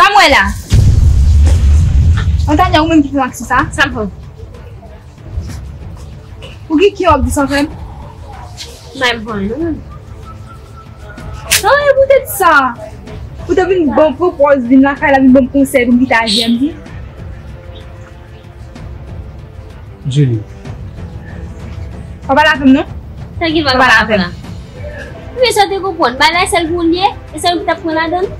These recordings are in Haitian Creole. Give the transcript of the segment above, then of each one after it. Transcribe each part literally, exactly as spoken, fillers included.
Sa m wè la. Antanya, ou menm ki fè m aksyon sa? Sa m fè w? Ou gen kè w ap di sa frè m? M pa menm konn non. An, e poutèt sa. Ou te vin ban m pwopòz, vin lakay la, vin ban m konsèy pou m kite a J M D. Julie. Pa pale avè m non. Sa ki pa pale avè m la? Men sa w te konprann, bagay la sèl pou ou l ye, e sèl ou ki t ap pran ladan l?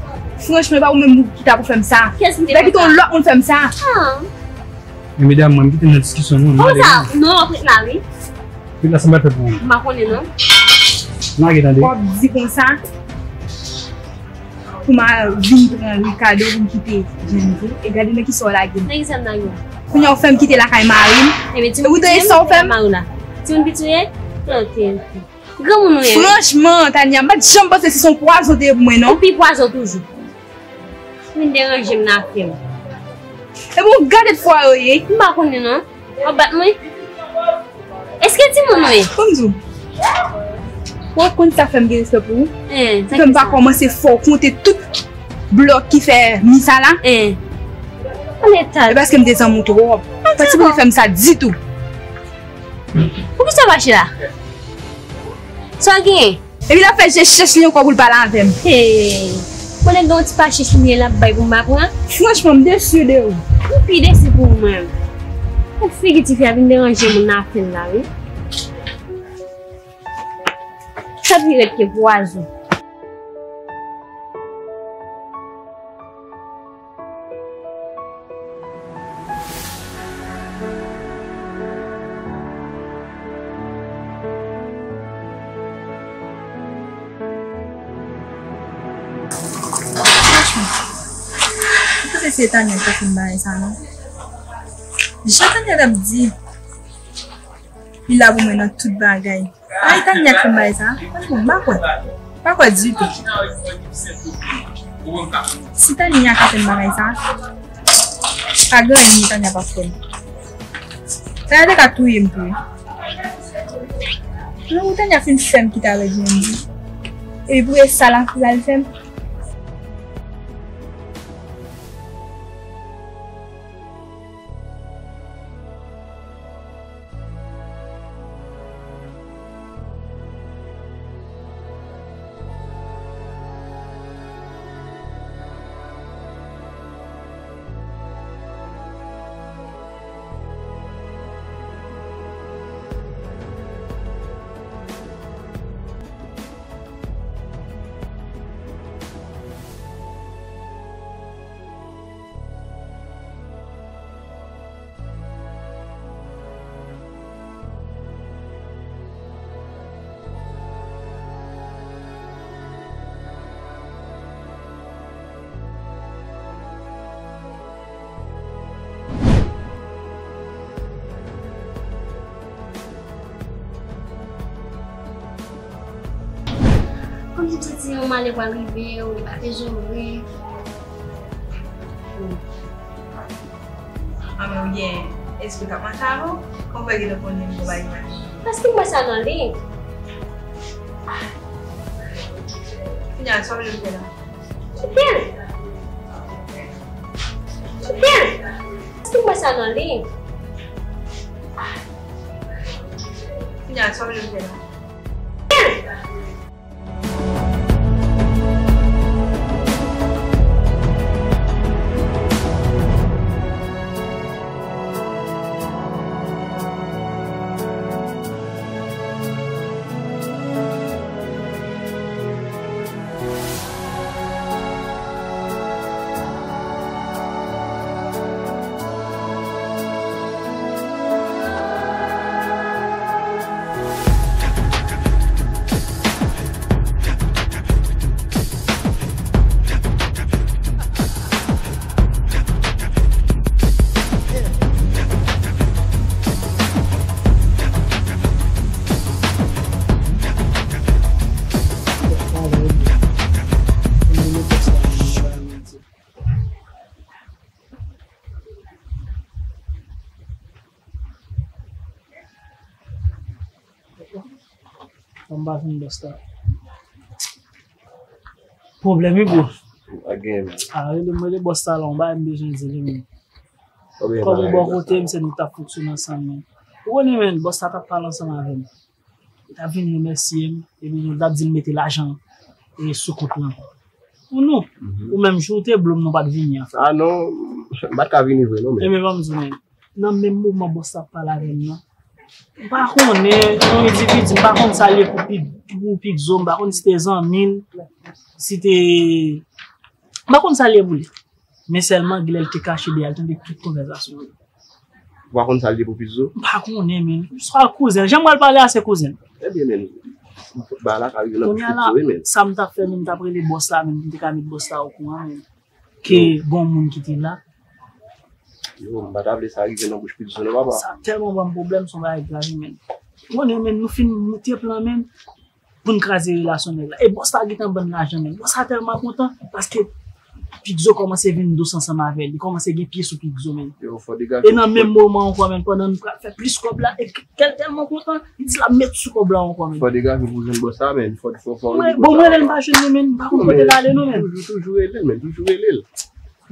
Franchman, e pa ou menm ki ta pou fè m sa. Kiyès ki te fè sa? Kite yon lòt moun fè m sa. Ah. Men medam, mwen, m kite n nan diskisyon nou, m ale. Kòman sa? Non, w ap ret la wi. Ret la, sa m pral fè pou ou. M pa konnen non. Lage tande. W ap di konsa. Pou m al vin pran Ricardo pou m kite Jennifer. E gade nan kisa w lage m. Nan kisa m lage w? Kounye a w fè m kite lakay mari m. Ebyen, timoun piti ye, m kite lakay mari w la. Timoun piti w ye? Ok, ok. Granmoun ou ye? Franchman, Tania, m pa t janm panse se yon pwazon w te ye pou mwen, non. Ou pi pwazon toujou. Vin deranje m nan afè m. Ebyen, w gade fwa yo ye. M pa konnen, non. W ap bat mwen? Èske timoun ou ye? Ban m di w. Ou konn sa fè m gen respè pou ou? Fè m pa kòmanse fè w konte tout blòk ki fè mi sa la? An eta. E paske m te zanmi w twòp. Fè timoun fè m sa ditou. Poukisa w fache la? Sa w genyen? Epi l ap fè je chèch li ankò pou l pale avè m. Hey! Konnen gen yon ti pachich li ye l ap bay pou m pa pran. Franchman, m desi de ou. M pi desi pou ou menm. Ou figi tifi a vin deranje moun nan afè l la, wi. Sa pi rèd ke pwazon. Franchman, m panse se Tania k ta fè m bagay sa non. Jan Tania t ap di, li la pou mwen nan tout bagay. Ay, Tania k fè m bagay sa. Franchman, m pa kwè. M pa kwè ditou. Si Tania ka fè m bagay sa, pa gen anyen Tania p ap fè m. Tania te ka touye m tou wi. Jan Tania fin fè m kite avèk Jendy. Epi pou e sa l ap pral fè m. Kòmsi m santi yon malè pral rive, ou pa te jere. Manman, ou gen espri k ap mache avè w? Kòman w fè gentan konnen m gon bagay ki mache? Paske m wè sa nan li. Kounye a, sa w vle m fè la? Kite l. Kite l. Paske m wè sa nan li. Kounye a, sa w vle m fè la? Kite l. Anba vin bòs la. Pwoblèm wi bro. Pa gen, men. A, rele m, rele bòs sa la, yon bagay m bezwen di li, men. Kòm ou bò kote m, se nou t ap fonksyone ansanm, men. Ou konnen, men, bòs sa t ap pale ansanm avè m. Li t ap vin remèsye m, epi nou t ap di l mete lajan e sou kont lan. Pou nou, ou menm, jou w te blo m, nou pa t vini, anfèt. A non, m pa t ka vini vre, non, men. Ebyen, ban m di w, men. Nan menm moman bòs la ap pale avè m nan, m pa konnen, yon endividi, m pa konn sa l ye pou Pi-, pou Pikzo, m pa konn si te zanmi l, si te, m pa konn sa l ye pou li. Men sèlman, genlè l te kache dèyè l tande tout konvèsasyon yo. Ou pa konn sa l ye pou Pikzo? M pa konnen, men. Swa l kouzen l. Jan m pral pale a, se kouzen l. Ebyen, men, bagay la ka rive nan bouch Pikzo, wi, men. Sa m t ap fè, men, m t ap rele bòs la, men, m te ka met bòs la okouran, men. Ke gon moun ki te la. Yo, m pa ta vle sa rive nan bouch Pikzo, non, papa. Sa tèlman ban m pwoblèm, se yon bagay grav, men. Ou konnen, men, nou fin moute plan, men, pou n kraze relasyon nèg la. E bòs la gentan ban n lajan, men. Bòs la tèlman kontan, paske Pikzo kòmanse vin dous ansanm avè l. Li kòmanse gen pye sou Pikzo, men. Yo, fò degaje. E nan menm moman ankò, men, pandan n pral fè plis kòb la, e kè l tèlman kontan, li di l ap met sou kòb la ankò, men. Fò degaje pou jwenn bòs la, men. Fò, fò, fò. Bon, mwen, lè m pa jwenn li, men, m pa konn kote l ale, non, men. Toujou, toujou rele l, men. Toujou rele l.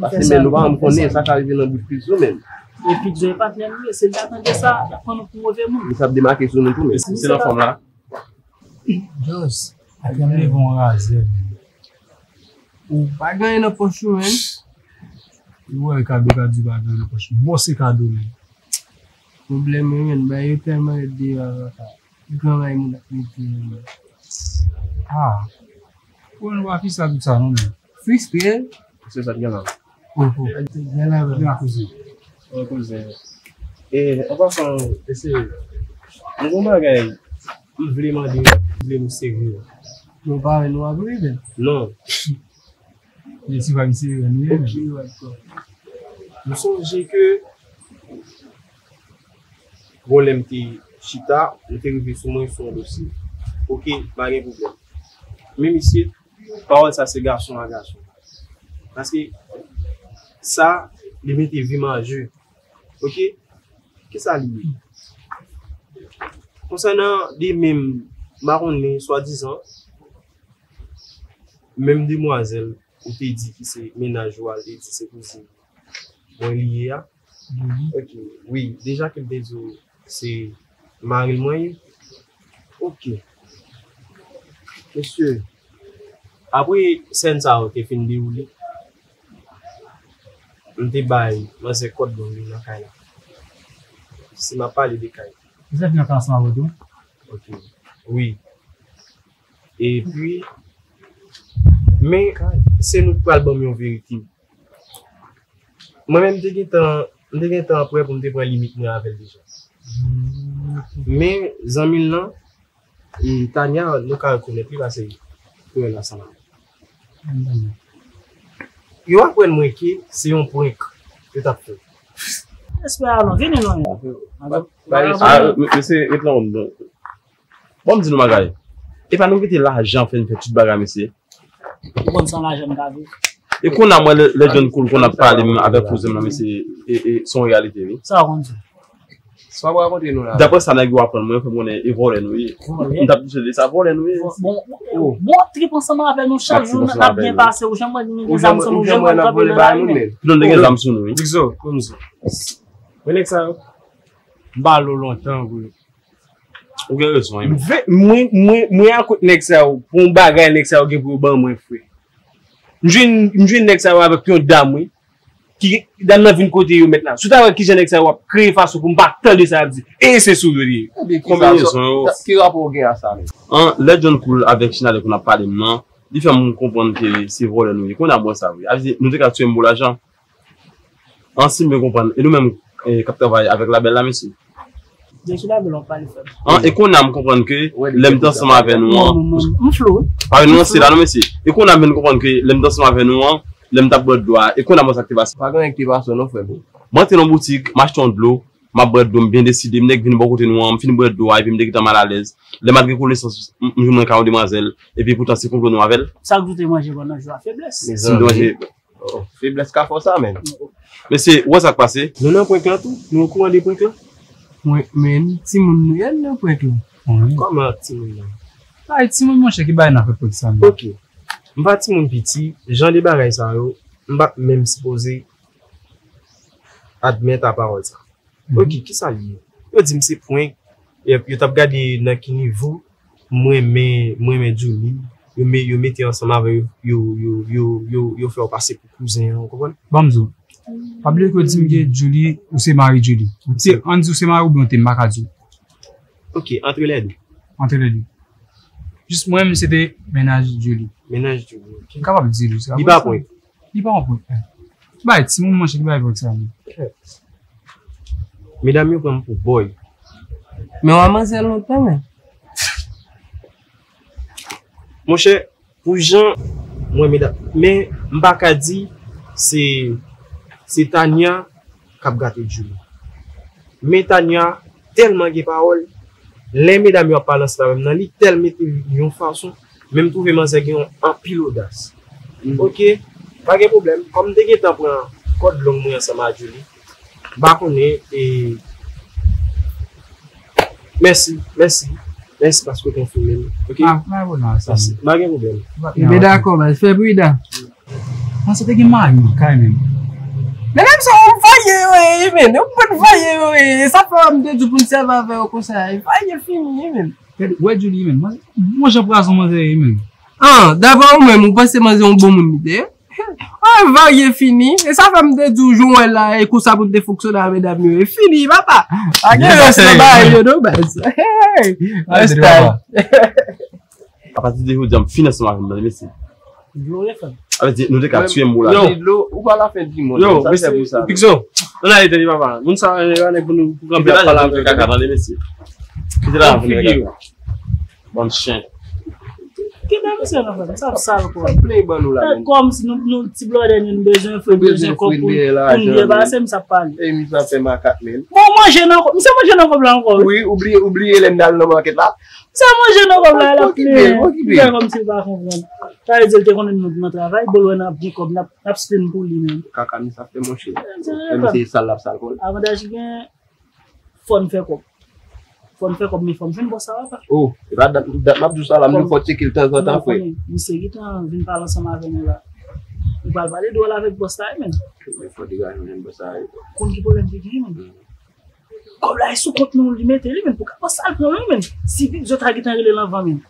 Paske, men, nou pa janm konnen sa ka rive nan bouch Pikzo, men. E Pikzo e patnè m li ye, si l ta tande sa, l ap pran nou pou move moun. Li t ap demake sou nou tou, men. Se nan fòm la. Jos, atè m leve yon razè, men. Ou pa gen anyen nan pòch ou, men. Ou wè kado ka di pa gen anyen nan pòch ou. Bon, se kado, men. Pwoblèm, men, men, bay yo tèlman ret deyò a, papa. Gran may moun ap mete, men. Ah. Bon, nou pa fi sa tout sa, non, men. Fristre. Se sa t gen la. Oh, oh. Gen la, men. Gen la, kouzen. Oh, kouzen. E, an pasan, mesye, m gon bagay, m vle mande, m vle nou serye. Nou pa wè nou ap rive. Non. Mesye, pa misye, nou ye, men. Ok, wè, wè. M sonje ke, bon, lè m te chita, m te rive sou mwen, sou yon dosye. Ok, pa gen pwoblèm. Men, mesye, pawòl sa se gason a gason. Paske sa, li mete vi m an je. Ok? Kisa li ye? Konsènan de menm, m pa konnen, swadizan, menm demwazèl, ou te di ki se mennaj ou a, ou te di se kouzin mwen li ye a. Mhm. Ok, wi, deja ke m te di w se mari l mwen ye. Ok. Mesye, apre sèn sa yo te fin dewoule, m te bay manzè kòd long li nan kay la. Si m ap pale de kay. Joseph nan kay ansanm avè w tou? Ok. Wi. Epi, men, se nou k pral ban m yon verite. Mwen menm, m te gentan, m te gentan prè pou m te pran limit mwen avè l deja. Men, zanmi l lan, e Tania, nou ka rekonèt li paske yo wè l ansanm avè l. Yo aprann mwen ke se yon prank yo t ap fè. Espè alon, vini non. Ah, mesye, ret lan. Bon, m di nou bagay. E pa nou kite lajan fè n fè tout bagay, mesye. Ou konn san lajan m ka viv. E konn a mwen lè, lè John Cool konn ap pale m avèk kouzen m nan, mesye, e, e, se yon reyalite, wi. Sa w konn di? Sa w rakonte nou la? Daprè sa nèg yo aprann mwen, fè m konnen e vòlè nou ye. Vòlè? M t ap touche de sa, vòlè nou ye. Bon, bon, bon, trip ansanm avè nou chak jou, n ap byen pase, ou janm wè nou gen zam sou nou, ou janm wè n ap vòlè bagay nou, men. Piton nou te gen zam sou nou, wi. Big Zo, kòm Zo. Wè nèg sa yo? M ba lo lontan, vre. Ou gen rezon, wi. Mwen, mwen, mwen, mwen akot nèg sa yo, pou yon bagay nèg sa yo gen pou yo ban mwen, frè. M jwenn, m jwenn nèg sa yo avèk yon dam, wi. Ki, dam nan vin kote yo mèt la. Si w ta wè kijan nèg sa yo ap kreye fason pou m pa tande sa y ap di. E se sou yo li ye. Konbyen rezon yo? Ki rapò w gen a sa menm? An, lè John Cool avèk Chinalè konn ap pale m nan, li fè m konprann ke se vòlè nou ye. Kounye a m wè sa vre. A vle di, nou te ka tiye m pou lajan. An, si m byen konprann, e nou menm, e, k ap travay avèk labèl la, mesye? De ki labèl w ap pale, frè m? An, e kounye a m konprann ke lè m t ansanm avè nou an, m flou, wi. Pa vin ranse la non, mesye. E kounye a m vin konprann ke lè m t ansanm avè nou an, lè m t ap bwè dlo a, e kounye a m wè sa k te pase. Pa gen anyen ki te pase non, frè m. Mwen te nan boutik, m achte yon dlo, m ap bwè dlo, m byen deside, m nèk vin bò kote nou an, m fin bwè dlo a, epi m te gentan malalèz. Lè m al gen konesans, m, m jwenn mwen ka yon demwazèl, epi poutan se konplo nou avè l. Sa k di w te manje pandan jou a, feblès. Si m te manje. Oh, feblès ka fè w sa, menn. Mesye, ou wè sa k pase? Nou nan prank lan tou? Nou okouran de prank lan? Mwen, men, timoun nou ye nan prank lan. Kòman timoun nan? Ay, timoun, monchè, ki bagay n ap fè prank sa, menn? Ok. M pa timoun piti, jan de bagay sa yo, m pa t menm sipoze admèt a pawòl sa. Ok, kisa l ye? Yo di m se prank, yo, yo t ap gade nan ki nivo m renmen, m renmen Julie, yo, me, yo mete ansanm avè yo, yo, yo, yo, yo, yo fè w pase pou kouzen an, ou konprann? Ban m di w, pa bliye ke yo di m ke Julie, ou se mari Julie. Ou te, ann di ou se mari oubyen ou te, m pa ka di w. Ok, entre les deux. Entre les deux. Jis mwen menm, se te mennaj Julie. Mennaj Julie, ok. M kapab di l, se pa Li pa prank. Li pa yon prank. Bay, timoun, monchè, ki bay prank sa, menm. Medam yo pran m pou bòy. Men w a manzè lontan, men. Monchè, pou jan mwen, medam, men m pa ka di se, se Tania k ap gate Julie. Men Tania tèlman gen pawòl, lè medam yo ap pale ansanm avè m nan, li tèl mete l yon fason, men m twouve manzè gen yon anpil odas. Ok, pa gen pwoblèm. Kòm m te gentan pran kòd long mwen ansanm a Julie, m pa konnen, e, mèsi, mèsi, mèsi paske w konfime m. Ok? Ah, pa gen pwoblèm, sa. Mèsi. Pa gen pwoblèm. Ebyen, dakò, baz, fè pridan. Mwen, se te gen mari kay menm. Men menm sa, w vaye yo ye, men. Yo konn vaye yo ye. Sa fè m te di w pou n sèvi avè yo konsa. Vaye fini, men. Gade, wè Julie, men. Mwen, mwen jan pwazon manzè ye, men. Ah, daprè ou menm, ou panse manzè yon bon moun li te ye? Ah, vaye fini. E sa fè m te di w, jan w wè la, e konsa pou n te fonksyone a medam yo. E fini, papa. Pa gen rès nan bagay yo, non, baz. Hey, rès time. Apati de jodi a, m fin ansanm avè m nan, mesye. Dlo ye, frè m. Sa vle di, nou te ka tiye m pou la. Yo. Dlo, ou pa la fen di mwen, yo, sa mesye, fè pou sa. Pixo, ann ale, tande papa. Moun sa, yo, ann pou nou, pou kanpe ap pale avè kaka, tande, mesye. Kite la, pou kaka. Bann chen. Kite misye nan, frè m, sa ap sal kò. Sa play ban nou la, men. Kòm si nou, nou ti blòdè, nou bezwen fre, bezwen kòb pou, pou nou depase, m sa ap pale. E misye ap fè makak, men. Bon, manje nan kòb, misye manje nan kòb la ankò, wi. Wi, ou bliye, ou bliye lè n al nan makèt la. Sa manje nan kòb la, l ap plenyen. Li fè kòmsi l pa konprann. Sa vle di l te konnen nou nan travay, bon, l wè n ap gen kòb, n ap, n ap spend pou li menm. Kaka misye ap fè, monchè. Menm si e sal l ap sal kò l. Avantaj ki gen, fò n fè kòb. Fò n fè kòb, men fò n jwenn bòs sa, papa. Oh, e pa dat, dat m ap di w sa la, m di w fò tcheke l tanzantan, frè. Misye gentan vin pale ansanm avè nou la. Li pral pale dwòl avèk bòs la, wi, menm. Men fò degaje w jwenn bòs sa, wi. Konn ki pwoblèm ki genyen, menm. Kòb la e sou kont nou li mete li, men pou ka pran sa l pran, wi, men. Si Big Zo ta gentan rele l anvan, men.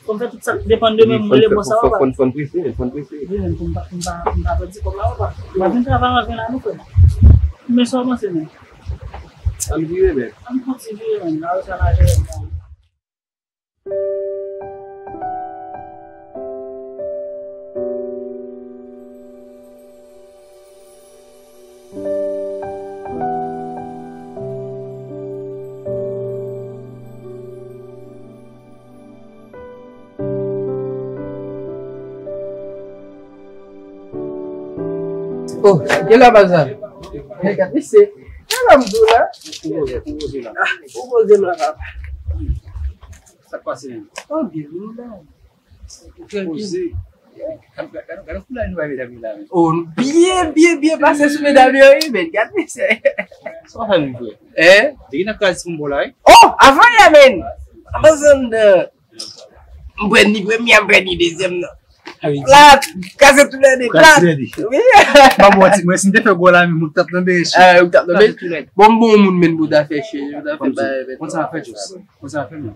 Fò m fè tout sa k depann de mwen, m rele bòs sa, papa. Fò n prese, men, fò n prese. Wi, men pou m pa, pou m pa, pou m pa pèdi kòb la, papa. M ap vin travay anvan la, non, frè m. Men sa w panse, men. Ann vire, men. Ann kontinye, men. N a resi ann al jere, men. Oh, gen la bazan. Gade se. Gade m di w la. Ou poze la. Ah, ou poze m la, papa. Sa k pase menm? Oh, byen, nou la. Poze. Gade, gade, gade koulè nou bay medam yo la, men. Oh, byen, byen, byen pase sou medam yo, wi, men. Gade mesye. Sa w fè menm, frè? Hein? Depi n ap kraze ti konbo la, wi. Oh, avan yè, men. Avan zòn de. M pran ni premye, m pran ni dezyèm nan. Plat, kraze tou lè de, plat. Wi. Ban m wè ti, mwen si m te fè gòl la, men mwen t ap nan bench. Ah, ou t ap nan bench. Bon, m bon moun, men pou ta fè chè, pou ta fè bagay, men. Konn sa fè, Jous. Konn sa fè, men.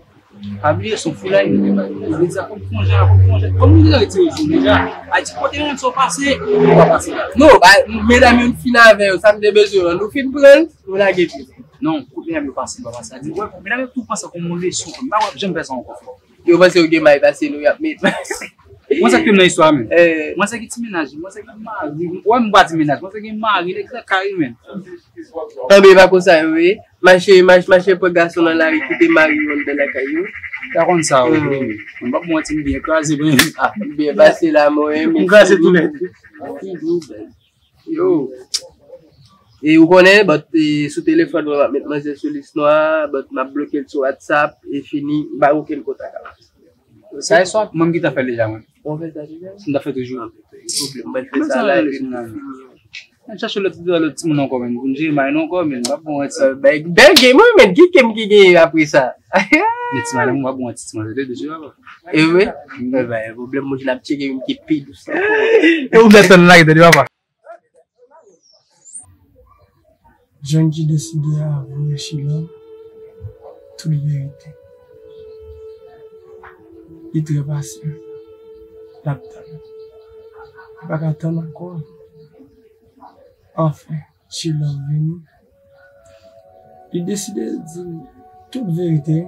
Pa bliye, se yon foulay nou te bay. Li di a, kòm konjè a, kòm konjè. Kòm nou te retire jou deja, a di kote menm sa w pase, ou pa pase la. Non, ba, medam yo fin avè yo, sa m te bezwen an, nou fin pran l, nou lage pye. Non, kote medam yo pase, nou pa pase. A di, wè, medam yo tou pran sa kòm yon leson, m pa wè ap janm fè sa ankò, frè. Yo panse yo gen may pase nou, y ap met. Mwen sa ki nan istwa, men. Eh. Mwen sa ki ti mennaj, mwen sa ki mari, wè, m pa di mennaj, mwen sa ki mari, nèg nan kay, men. Tanbe pa konsa yo ye. Mache, mache, mache pran gason nan lari, kite mari yo anndan lakay yo. Ta konn sa, wi. Hmm. Mwen p ap manti, m byen kraze, men. Ah, m byen pase la, mwen, men. M kraze tou nèt. Yo. E ou konnen, but, e, sou telefòn mwen, m ap met manzè sou lis nwa, but m ap bloke l sou WhatsApp, e fini, m pa gen okenn kontak avè l. Sa e swa, mwen m gentan fè l deja, mwen. Ou fè sa deja? M ta fè toujou. Mwen fè sa la, epi m fini. Al chache lòt, lòt timoun ankò, menn. Pou n jere may nou ankò, menn. M p ap bon wè ti. Bèl, bèl game, wi, menn. Ki game ki genyen apre sa? Men ti madanm, m p ap bon wè ti, ti manzè de, de, papa. E vre? Ebyen, pwoblèm, moun ki ap tcheke menm ki pi dous ankò. E ou mèt tann la, tande, papa. John ki deside avwe Sheila tout verite. Li trè pasyan. L ap tann. Li pa ka tann ankò. Anfen, Sheila vini. Li deside di l tout verite,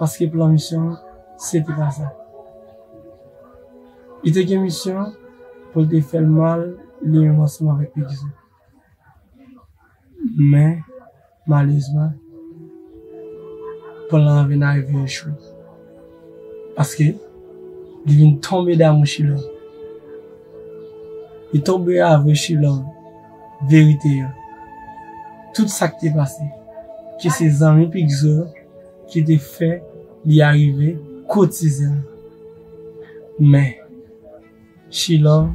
paske plan misyon an, se te pa sa. Li te gen misyon pou l te fè l mal, li menm ansanm avèk Piggy. Men, malerezman, plan an vin arive echwe. Paske li vin tonbe damou Sheila. Li tonbe avwe Sheila verite a. Tout sa k te pase, ke se zanmi Piggy yo ki te fè li arive koutize l. Men, Sheila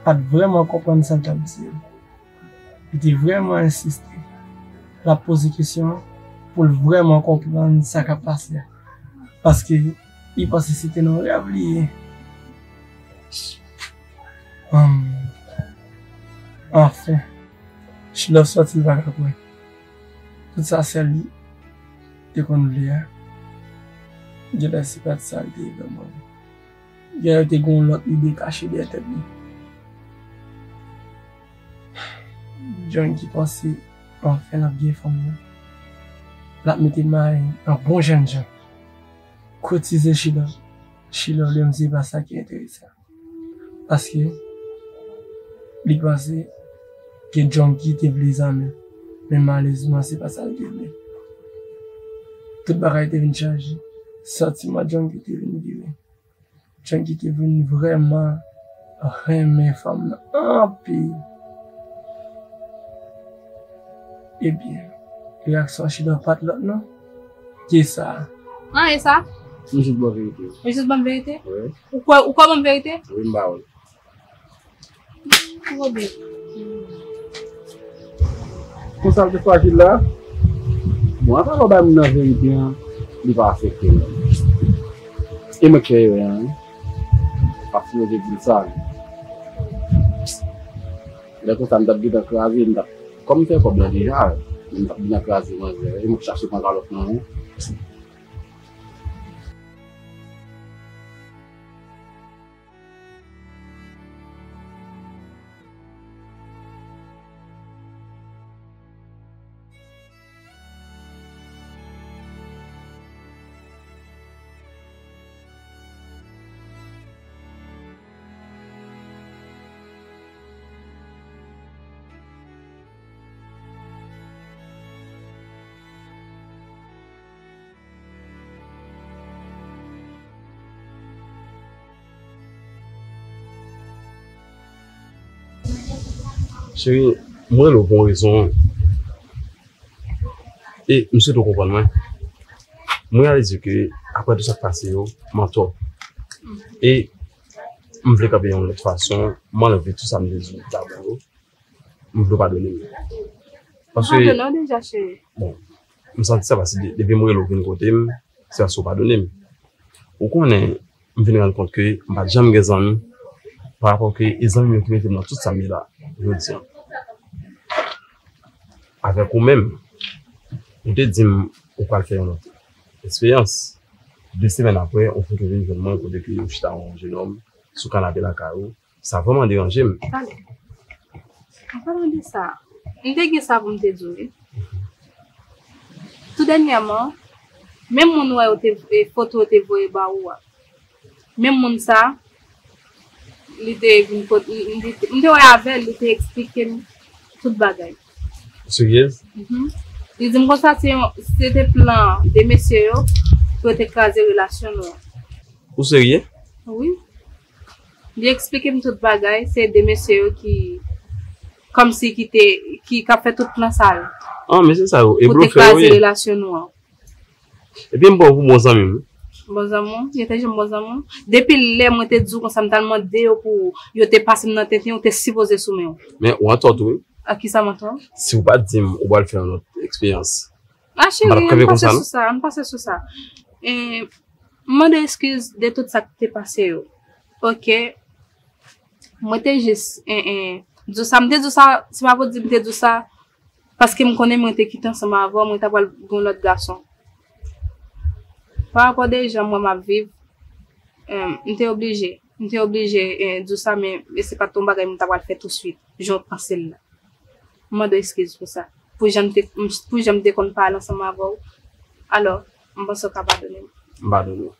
pa t vrèman konprann sa l t ap di a. Li te vrèman ensiste. L ap poze kesyon pou l vrèman konprann sa k ap pase a. Paske li panse se te nan rèv li ye. Anfen, Sheila sòti, li pa ka kwè. Tout sa sè li te konn vle a, genlè se pa t sa l te vrèman vle. Genlè te gen yon lòt lide kache dèyè tèt li. John ki panse anfen l ap gen fanm nan. L ap mete may nan bon jènjan. Koutize Sheila. Sheila li menm se pa sa ki enterese l. Paske li panse ke John ki te vle zanmi l. Men malerezman se pa sa l te vle. Tout bagay te vin chanje. Santiman John ki te vin vire. John ki te vin vrèman renmen fanm nan anpil. Ebyen, reyaksyon Sheila pa t lòt non. Ki sa? An, e sa? M jis ban verite. Ou jis ban verite? Wi. Ou kwè, ou kwè ban verite? Wi, m ba ou l. Ou obe. Konsa l te frajil la? Bon, apa lè w bay moun nan verite an, li pa afekte l. E mwen k fè erè an, wi. Pa sipoze di l sa. Lè konsa, m t ap gentan kraze, m t ap, kòm m fè kòb la deja, m t ap gentan kraze manzè, e mwen k chache pran kalòt nan, wi. Cheri, m rele w pou yon rezon. E m swete w konprann mwen. M reyalize ke, apre tout sa k pase yo, m antò. E m vle kanpe yon lòt fason, m anlve tout sa m te di w dabò yo. M vle w padone m. Paske, m padone w deja, cheri. Bon, m santi sa paske de-, depi m rele w vin kote m, se paske w padone m. Ou konnen, m vin rann kont ke m pa t janm gen zanmi, pa rapò ke e zanmi m yo ki mete m nan tout sa m ye la jodi an. Avèk ou menm, ou te di m ou pral fè yon lòt eksperyans. De semèn apre, yon foto vin jwenn mwen kote ke ou chita yon jenòm sou kanape lakay ou. Sa vrèman deranje m. Talè. An palan de sa, m te gen sa pou m te di w, wi. Tou dènyèman, menm moun ou wè yo te, e, foto yo te voye ba ou a, menm moun sa, li te vin kot-, li, li te, m te wè avè l, li te eksplike m tout bagay. Ou seryez? Mhm. Li di m konsa se yon, se te plan de mesye yo pou yo te kraze relasyon nou an. Ou serye? Wi. Li eksplike m tout bagay, se de mesye yo ki, kòmsi ki te, ki, k ap fè tout plan sa yo. Ah, mesye sa yo, e blofè yo ye. Pou te kraze relasyon nou an. Epi m pran w pou bon zanmi m. Bon zanmi w, yo te janm bon zanmi w. Depi lè mwen te di w konsa, m t al mande yo pou yo te pase m nan tenten, yo te sipoze sou men w. Men ou antò tou wi. A kisa m antò? Si ou pa t di m ou pral fè yon lòt eksperyans. A cheri, ann pase sou sa, ann pase sou sa. E, m mande eskiz de tout sa k te pase yo. Ok. Mwen te jis, en, en, di w sa, m te di w sa, se pa pou di m te di w sa, paske m konnen mwen te kite ansanm avè w, mwen ta pral gen yon lòt gason. Pa rapò de jan mwen m ap viv, em, m te oblije, m te oblije, eh, di w sa, men, men se pa t yon bagay mwen ta pral fè touswit, jan w panse l la. M mande w eskiz pou sa. Pou jan m te, pou jan m te konn pale ansanm avè w. Alò, m panse w ka padone m. M padone w.